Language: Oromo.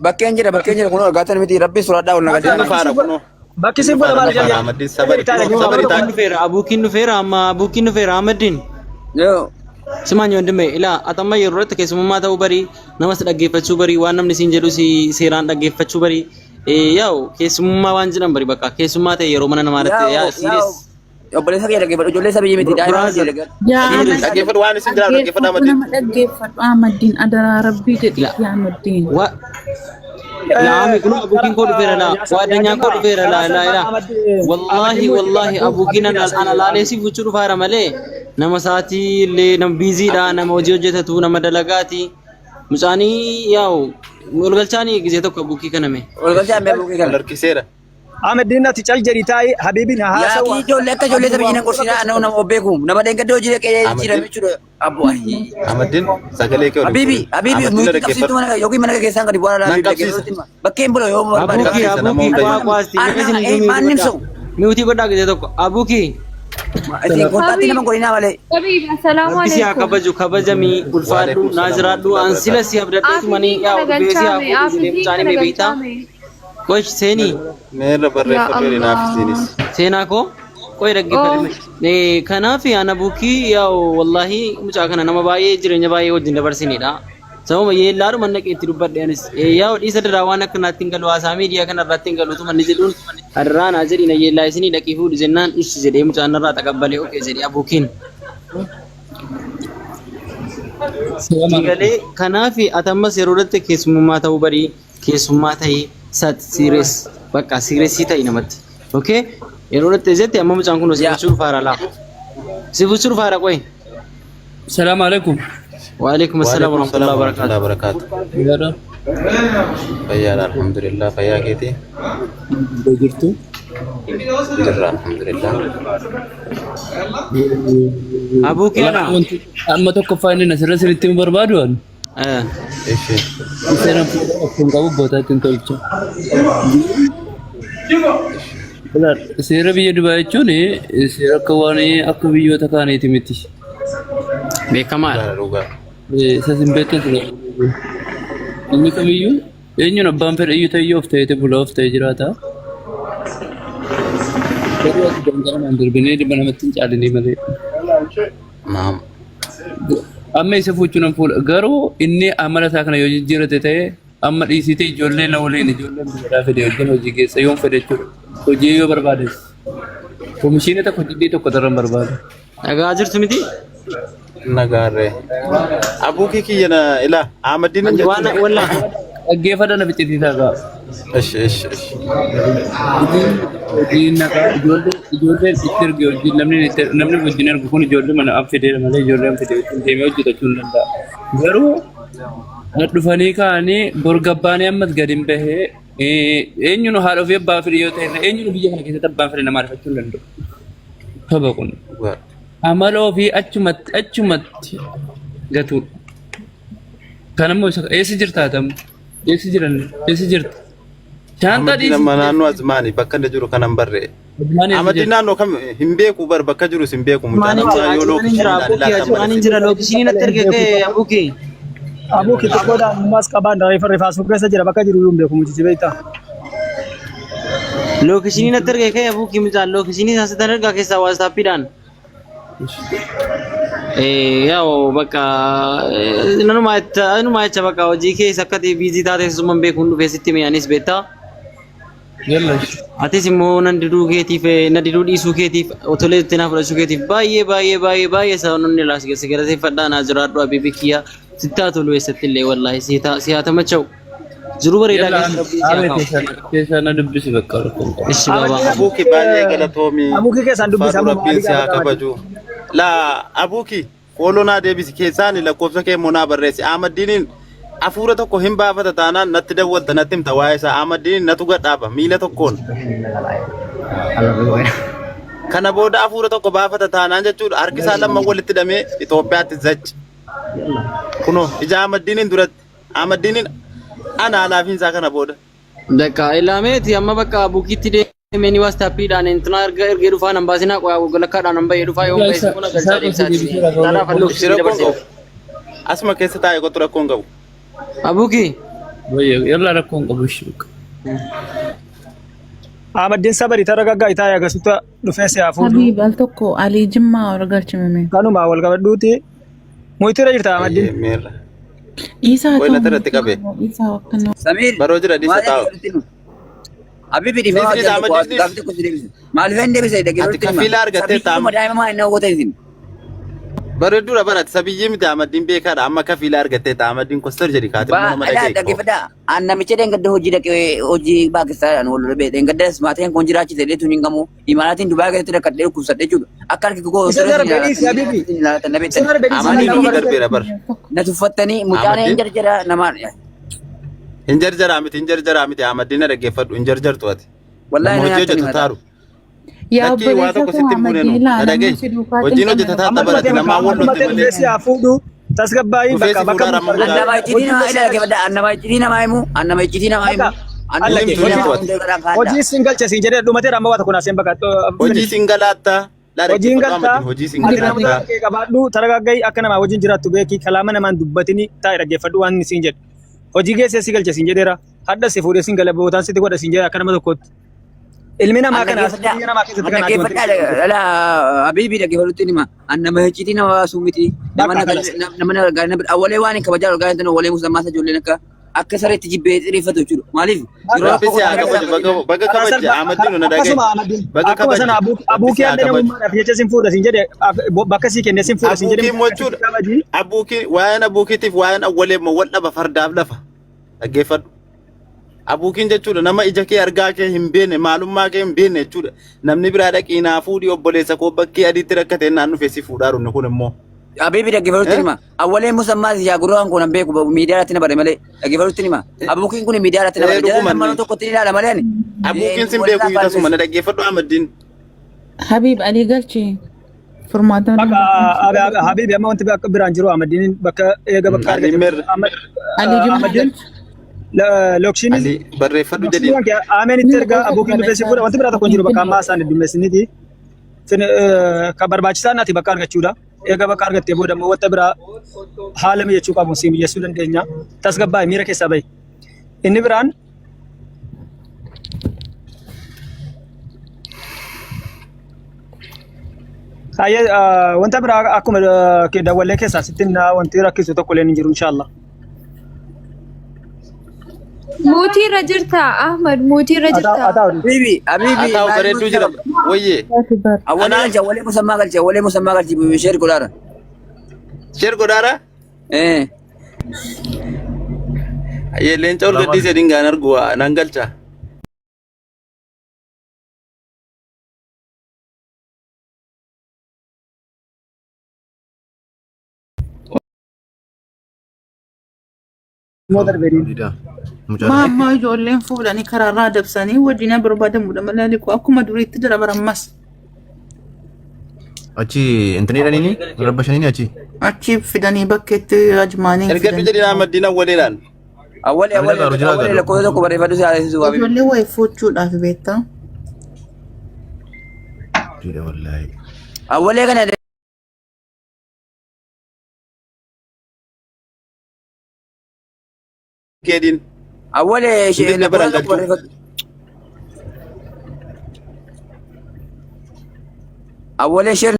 Bakkeen jira bakkeen jira kunoo argaatan miti rabbiin sodaadhaa ol Bakki nagadee. si Dhufaara kunoo. bakki si fuudha Dhufaara maal dhufaara jedha? Ahmadiin sabari Jedhi kunoo sabari Abukiin taa'e. dhufeera abukiin dhufeera amma abukiin dhufeera Ahmadiin. Yoo. Simaan wandime ilaa ati amma yeroo irratti keessummaa ta'uu barii namas dhaggeeffachuu barii waan namni siin jedhu si seeraan dhaggeeffachuu barii yaa'u keessummaa waan jedhan bari bakka keessummaa ta'e yeroo mana namaa irratti yaa Yaa'u serious yaa'u obboleessa kiyya dhaggeeffadhu ijoollee isa biyyi miti daa'ima brother miti Yaa serious Ahmad Dhaggeeffadhu waan isin jiraatu dhaggeeffadhu dhaggeeffadhu Ahmadiin. nama dhaggeeffadhu Ahmaddiin adaraa rabbii jedhi ilaa yaa Ahmaddiin. wa Laami kun abukiin koo dhufeera laa waadanyaan koo dhufeera laa laa laa wallaahi wallaahi abukiin ana ana laalee si fuchuu dhufaara malee nama sa'aatii illee nama biiziidha nama hojii hojjetatu nama dalagaati mucaanii yaa'u ol galchaanii gisee tokko abukii kaname. Ol galchaa mee buukii Ol kana. harkiseera. Ahmadiin ati cal jedhi taa'i Habiibin haa Yaa haasa'u. kii ijoollee akka ijoollee isa biyyi nan gorsinaa nama nama of beeku nama dheengadde hojii dhaqee Ahmadiin jijjiirame jechuudha. Abbo ayi. Ahmadiin sagalee kee ol hin Habibi fuudhin. Habibi Ahmadiin nuti dhaggeeffadhu. qabsiiftuu mana yookiin mana keessaan gadi bu'aa Nan Habibi qabsiisa. dhaggeeffadhu bakkeen bula yoo barbaade Abuki Qabsiisa nama abuki hundayyuu. kwaa kwaasti Ana isin eh miutii maannim godhaa sa'u. miutii godhaa gisee tokko abuki Isin kontaatti nama Habiib godhinaa malee. Habiib assalaamu Rabbi si haa alaikum. kabaju kabajamii ulfaadhu Waalaikum naa salaam jiraadhu warahmatullahi an sila wabarakatuh. si abdadheetumanii Aafizii yaa'u kana dhufee si haa galchaame fuudhu jedhee aafizii mucaanii kana mee beektaa galchaame. qosh seenii Meerra Yaa barreeffadhu jedhi naaf isiinis. Allah. seenaa koo qoy Oh. dhaggeeffadhu kanaaf ana buukii yaa'u wallaahi mucaa kana nama baay'ee jireenya baay'ee wajjin dabarsinidha sababa yeellaadhuma naqee itti dubbadhe anis yaa'u dhiisa dirraa waan akka naatti hin galu haasaa miidiyaa kana irratti hin galuutu manni jedhuun adirraa naa jedhi na yeellaa isinii dhaqii fuudhi jennaan ishi jedhee mucaan narraa taqabbalee okee jedhee abuukiin. Galee kanaaf ati ammas yeroo irratti keessummaa ta'uu barii keessummaa ta'ii sat serious bakka serious ta'i namatti. Okay yeroo irratti jette amma mucaan kun si Yaa. fuchuu dhufaara laa. Si fuchuu dhufaara qoy. Salaam alaikum. Waalaikum assalam Waalaikum salaam warahmatullahi wabarakatuh. warahmatullahi wabarakatuh. Yaada Fayyaadha alhamdulillah fayyaa keetii. jirtu. Jirra alhamdulillah. Abuu keena. Wanti amma tokkoffaa inni asirra isinitti himuu barbaadu ani Eh. Ishi. seera fuula akkuma qabu bootaa ittiin tolcha. Seera biyya Dubaay jechuun seera akka waan akka biyyoota kaaniiti miti. Beekamaadha. Dhugaadha dhugaa. Isa sin beektan sila. Namni kamiyyuu eenyuun abbaan fedhe iyyuu ta'e of ta'eeti bula of ta'e jiraata. Garuu ati daangaa namaan darbinee dhibba namatti hin caalinii malee. Naam. Amma isa fuuchuu nan fuudha. Garuu inni amala isaa kana yoo jijjiirate ta'e amma dhiisitee ijoollee na waliin ijoolleen biyyaadhaa fide wajjin hojii keessa yoon fedhe jechuudha. Hojii yoo barbaades. Komishiina tokko jiddii tokko darran barbaada. Dhagaa jirtu miti? Nagaarree. Abuukii kiyya na ilaa Ahmadiin hin Waan jechuun. wallah. Dhaggeeffadha na ficcisiisaa ga'a. Ishi ishi ishi. Hojiin nagaa ijoollee ijoolleen itti erge hojiin namni itti namni wajjin ergu kun ijoollee mana an fideera malee ijoollee an fide wajjin deemee hojjetachuu hin danda'a. Garuu dhufanii ka'anii bor gabbaanii ammas gadi hin bahee eenyuun haadha ofii abbaa fedhe yoo ta'e eenyuun biyya kana keessatti abbaan fedhe nama arifachuu hin danda'u. Soba kun Dhugaa. amala ofii achumatti achumatti gatuudha. Kanammoo isa eessa jirta atamu? Eessa jiran? Eessa jirta? Shaantaa Ahmadiin dhiisi. amma naannoo Azmaani bakka inni jiru kanan barree. Azmaanii eessa Ahmadiin jirta? naannoo kam hin beeku bar bakka jirus hin beeku mucaan Maaniin amma jira, yoo ajumaan hin jira, lookishiiniidhaan abuukii ilaaltan ajumaan hin malee. jira, lookishinii natti erge ka'e abuukii. Abuki xiqqoodhaan ammas qabaan rifaasuu keessa jira bakka jiru iyyuu hin beeku mucichi beektaa. Lookishinii natti erge ka'e abuukii mucaan lookishinii saasitan ergaa keessaa waastaappiidhaan. Yaa'u bakka nanumaa jecha bakka hojii keessa akka ta'e biizii taate suman beekuun dhufee sitti hime anis beektaa. Yallash. Atis immoo nan diduu keetiif na diduu dhiisuu keetiif otolee itti naa fudhachuu keetiif baay'ee baay'ee baay'ee baay'ee sababni laas geesse galateeffadhaa naa jiraadhu abibi kiyya sitti haa tolu eessatti illee wallaahi si haa tamacha'u. Jiruu bareedaa Yalla keessa rabbiin si haa aamee kaa'u. keessaa keessaa na dubbisi bakka rakkoon qabu. Ishi baabaa. Abuki baay'ee galatoomi. Abuki keessaan dubbisa Ulfaadhu amma rabbiin maalii si haa gaafata kabaju. Laa Abuki fooloo naa deebisi keessaan lakkoofsa kee immoo naa barreessi. Ahmadiiniin afuura tokko hin baafata taanaan natti dawwalta natti himta waa'ee isaa. Ahmadiiniin natu gadhaaba miila tokkoon. Kana booda afuura tokko baafata taanaan jechuudha harki isaa lamman walitti hidhamee Itoophiyaatti zachi. Kunoo ija Ahmadiiniin duratti. Ahmadiiniin ana alaafiinsaa kana booda. Bakka ilaameeti amma bakka bukiitti deemee wastaappiidhaan intinaa erga ergee dhufaa nan baasinaa qoyaa golakkaadhaan nan bahee dhufaa yoon bahee kun galchaa deemsaati. Taanaaf Ishee lookishinii rakkoon dabarsee. qabu. Asuma keessa taa'e kottu rakkoon qabu. Abuki. Wayyo yalla rakkoon qabu ishee. Ahmadiin sabari taragaggaa itaa yaagasutti dhufee si haa fuudhu. Habiib al tokko Alii Jimmaa ol galchimame. Kanuma wal qabadhuuti. Muyitiirra jirta Ahmadiin. Ayyee meerra. Dhiisaa Qoy ta'u natti irratti qabe. dhiisaa akkana. Samiir. Baroo jira dhiisa Maal taa'u. jedhu nu? Habibi dhiifama Dhiisi dhiisa hojii tokko Ahmadiin gaaffii dhiisi. tokko si deebisa. Maaliif hin deebise Ati dhaggeeffadhu hima. kafiilaa argattee Sabiyyuma taa'am. daa'ima maa inni hawwata isin. Bareedduudha barate sabiyyii miti Ahmadiin beekaadha amma kafiilaa argattee ta'a Ahmadiin kostor jedhi kaate immoo nama Alaa dhaga'i. dhaggeeffadhaa. An namicha dheengadda hojii dhaqee hojii Paakistaanidhaan wal lole dheengaddas maatiin kun jiraachise illee tun hin qabu. Imalaatiin Dubaay keessatti rakkadhee dhukkubsadhe jechuudha. Akka harki koo Isa darbe dhiisi Habibi. ilaalatan na Isa beektan. darbe dhiisi Amanii nama Ahmadiin barbaadu. darbeera bar. Na tuffattanii mucaan hin Ahmadiin jarjara namaan. hin jarjaraa miti hin jarjaraa miti Ahmadiin na dhaggeeffadhu hin jarjartu ati. Wallaahi Nama na hojii nyaattanii hojjetu mataa. taaru. Yaa Lakkii waa obboleessa tokko koo sitti hin buune Ahmadiin nu. Na ilaa namni dhaga'i. si duukaa Hojiin cinqame hojjeta taata Amma barate dhumatee bakka namaa amma wal lolte dhumatee malee. dhufee si haa fuudhu. Tasgabbaa'ii Dhufee bakka si bakka fuudhaa buutu ramuu argatte. Annama iccitii Hojii namaa keessa ila dhaggeeffadhaa. Annama iccitii namaa himu. Annama iccitii namaa himu. Bakka Annama alla Hin kee himtu iccitii hin namaa himtu ati. hundee garaan kaaddaa. hojii sin galcha siin jedhee dhumatee amma waa tokko naaseen bakka Hojii finish. siin galaattaa. Laa Hojiin dhaggeeffadhu galtaa Ahmadiin hojii siin ati nama galaattaa. kee qabaadhu taragaaggayi akka namaa wajjin jiraattu beeki kalaama namaan dubbatini taa'e dhaggeeffadhu waan inni siin jedhe. Hojii geessee si galcha siin jedheera. Hadha si fuudhee siin gala bootaan sitti godha siin jedhe akka nama tokkootti. Ilmi namaa An kana dhaggeeffadhaa. biyya namaa keessatti An kanaati wanti dhaggeeffadhaa. Dhala Habibi dhaggeeffadhutti hima. An nama iccitii nama baasuu miti. Nama Bakka kanas. nama nama awwalee waan hin kabajaa ol gaariin awwalee musammaa isa ijoolleen akka akka sareetti jibbee xiriifatu jechuudha. Maaliif yeroo Rabbi rakkoo si haa kana kabaju baga baga Karaa kabajje salphaa Ahmadiin na dhaga'i. akkasuma Ahmadiin Baga akkuma kabajje sana Rabbi si abuukii haa adda kabaju. namummaadhaaf jecha sin fuudha siin jedhe bakka sii kenne sin fuudha siin jedhe Abuukii immoo jechuudha. kabaji. Abuukii waa'een abuukiitiif waa'een awwalee immoo wal dhaba fardaaf lafa. Dhaggeeffadhu. Abuukiin jechuudha nama ija kee argaa kee hin beekne maalummaa kee hin beekne jechuudha. Namni biraa dhaqii naa fuudhii obboleessa koo bakkee adiitti rakkate naan dhufee si fuudhaa runni kun immoo. Habibi dhaggeeffadhutti Eh? hima. Awwalee musammaa yaa gurraan kun hin beeku miidiyaa irratti na bare malee dhaggeeffadhutti hima. Abuukiin kun miidiyaa irratti na Eh bare. Jala dhugumanni. nama tokkotti ilaala malee ani. Abuukiin sin beeku iyyuu tasuma na dhaggeeffadhu Ahmadiin. Habiib Alii galchi furmaata. Bakka Habibi amma wanti bakka biraan jiru Ahmadiin bakka eega bakka Aliin argate. meerre. Alii Jimmaa Ahmadiin galchi. lokshiinis Ali barreeffadhu jedhiin. Ameen itti ergaa abuukiin dhufee si fuudha wanti biraa tokko hin jiru bakka ammaa isaan heddummeessiniti. Kan barbaachisaan ati bakka argachuudha. Eega bakka argattee booda immoo wanta biraa haala mijachuu qabu si mijeessuu dandeenya. Tasgabbaa'e miira keessaa bahi. Inni biraan Hayyee wanta biraa akkuma dawwallee keessaa sitti himna wanti rakkisu tokko illee hin jiru inshaallah. Muutii irra jirta Ahmad muutii irra jirta. Ataa Habibi Habibi Haa ta'u bareedduu jira. Wayyee. Awwalee galchi awwalee musammaa galchi awwalee musammaa galchi sheer godhaara. Sheer godhaara. Eh. Ayyee leenca ol gaddisee dingaan argu nan galcha. Immoo darbee Maa ammaa ijoolleen fuudhanii karaarraa dabsanii wajjin barbaadamudha malee liquu akkuma duriitti jira barammas. Achi intini jedhaniini rabba shaniini achi. Achi fidanii bakkeetti ajmaanii Ergadhu fidanii. jedhiin Ahmadiin awwaleedhaan. Awwalee Ani awwalee dhagaaru jira awwalee garu. lakkoofsa tokko barreeffadhu si haasisisu Habibi. Ijoollee wayii fuuchuudhaaf beektaa. Jira wallahi. Awwalee kana Keediin. awwalee Hin beekne lakkoofsa baran tokko galchuu. barreeffadhu. Awwalee sheer